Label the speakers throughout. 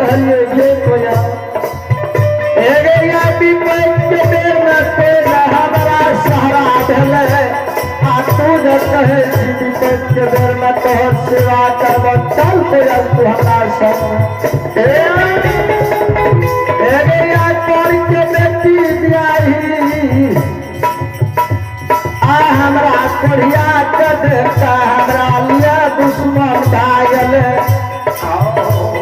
Speaker 1: कहलिए गे कोयल एगे या विपैत के बेर में तोरा हमरा सहारा भेलै आ तू जे कहै छी विपैत के बेर में तोहर सेवा करब, चल कोयल तू हमरा संग। एगे या तोर के बेटी बियाही आ हमरा कोढ़िया के देखता हमरा लिया दुश्मन भए गेलै।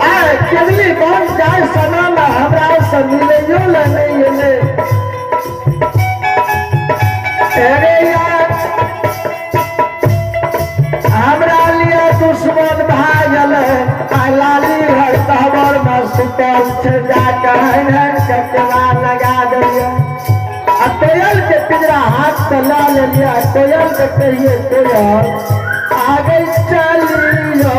Speaker 1: आय केवली बन जाय समय में हमरा से मिलैयो ले नहीं एलै। अरे यार हमरा लिए दुश्मन भए गेलै। आइ लाली घर कहबर में सुतल छै, जाके हैन हैन के केवाड़ लगा देलियै आ कोयल के पिंजरा हाथ से लऽ लेलियै आ कोयल के कहिए कोयल आगे चलियो।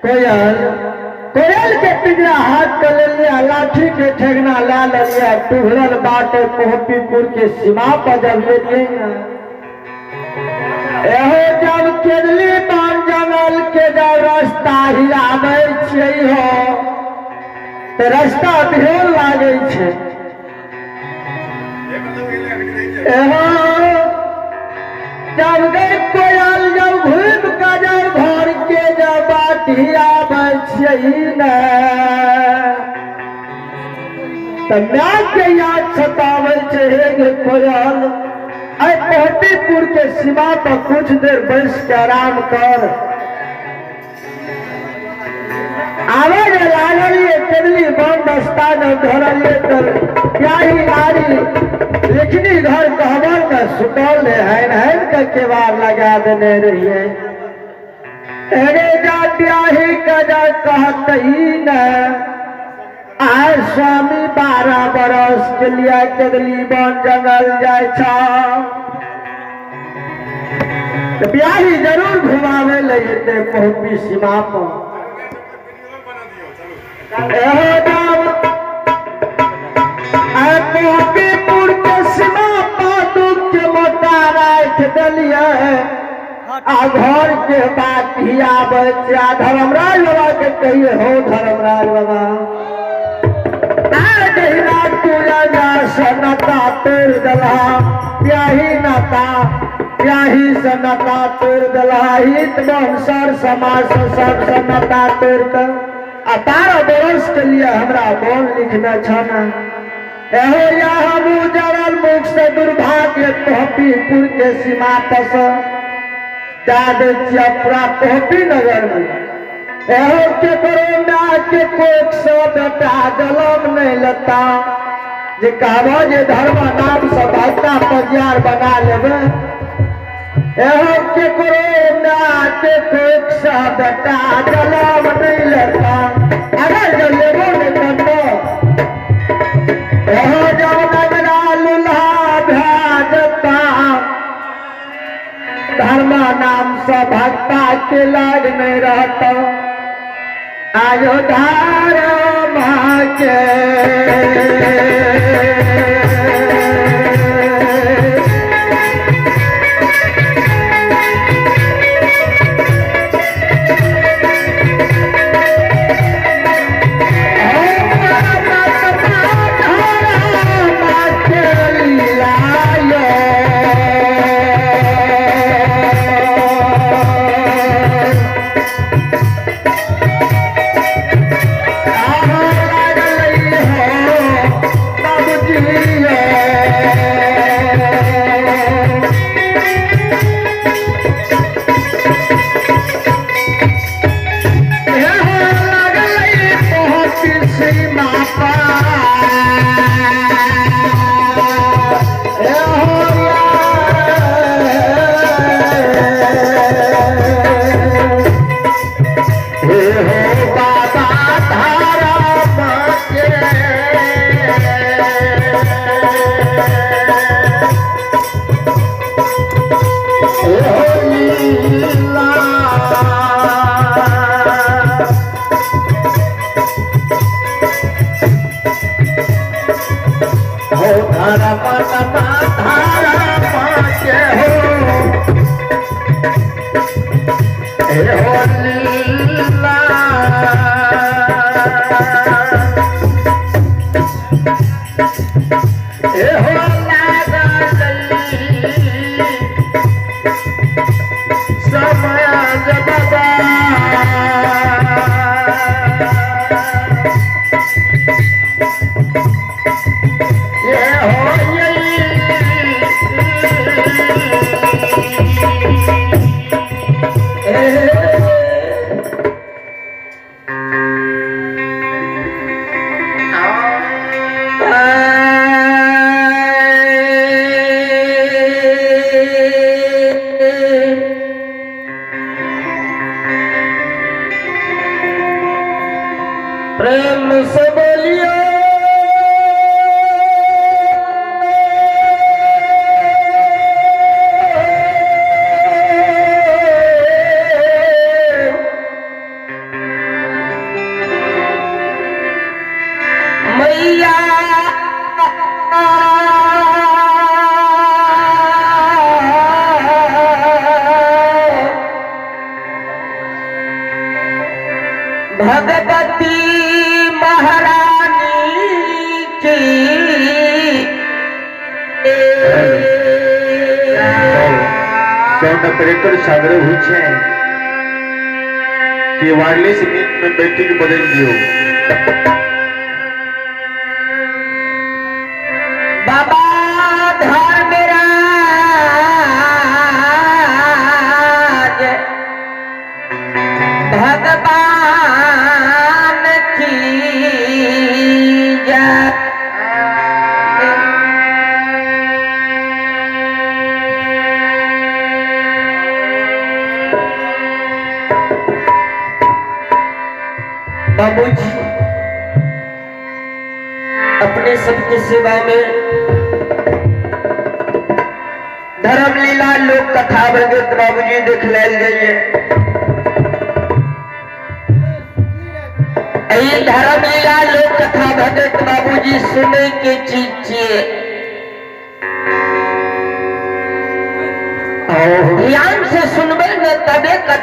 Speaker 1: कोयल कोयल के पिंजरा हाथ के लेलिए, लाठी के ठेगना ला लेलिए, टुहरल बाट कोहपीपुर के सीमा पर जब लेलिए एहो जब केदली बान जंगल के जब रास्ता हिलाबै छियै हो तऽ रास्ता बिहोल लागै छै। एहो जब गई कोयल जब घूम के जब घर के जब बाटी आबै छियै ने तऽ my के याद सताबै छै। हे गे कोयल आइ पहटीपुर के सीमा पर कुछ देर बैस के आराम कर। आवे जे लागलिए केदली बम बस्ता जब धरलिए तऽ प्याही नारी लिखनी घर कहबर में सुतल हैन हैन के केवाड़ लगा देने रहिए। अरे जा प्याही के जा कहतही न आय स्वामी 12 बरस के लिए केदली बन जंगल जाय छा तऽ ब्याही जरूर घुमावे ले जेतै पहुँची सीमा पर। एहो जाब आय पहुँचीपुर के सीमा पर दुख के मोटा राखि देलियै आ घर के बात ही आबै छै। आ धर्मराज बाबा के कहिए हो धर्मराज बाबा आय जहिना पूजा जा सनता तोड़ देलहा ब्याही नाता ब्याही सनता तोड़ देलहा हित बंसर समाज सब सनता तोड़ के आ 12 बरस के लिए हमरा बोल लिखने छन। एहो या हम उजड़ल मुख से दुर्भाग्य पहपीपुर के सीमा पर से दए दै छियै पूरा पहपी नगर में। एहो केकरो my के कोख से बेटा जलम नहीं लेता जे कहबो जे धर्म नाम से भक्ता पजियार बना लेबै। एहो केकरो my के कोख से बेटा जलम नहीं लेता अगर जो लेबो नहीं करतो। एहो जब नगरा लुल्हा भए जेता धर्म नाम से भक्ता के लाग नहीं रहता। आयो धर्म के। प्रेम से बोलियो मैया भगवती महारानी की।
Speaker 2: साउंड ऑपरेटर से आग्रह हुई छे कि वायरलेस में बैटरी बदल दियो।
Speaker 1: बाबा धर्मराज भगवान की जय। बाबूजी अपने सबकी सेवा में धर्म लीला लोक कथा भगत बाबूजी देख लेल जाइए। धर्म लीला लोक कथा भगत बाबूजी सुने के चीज छिए, ध्यान से सुनबे न तबे कथा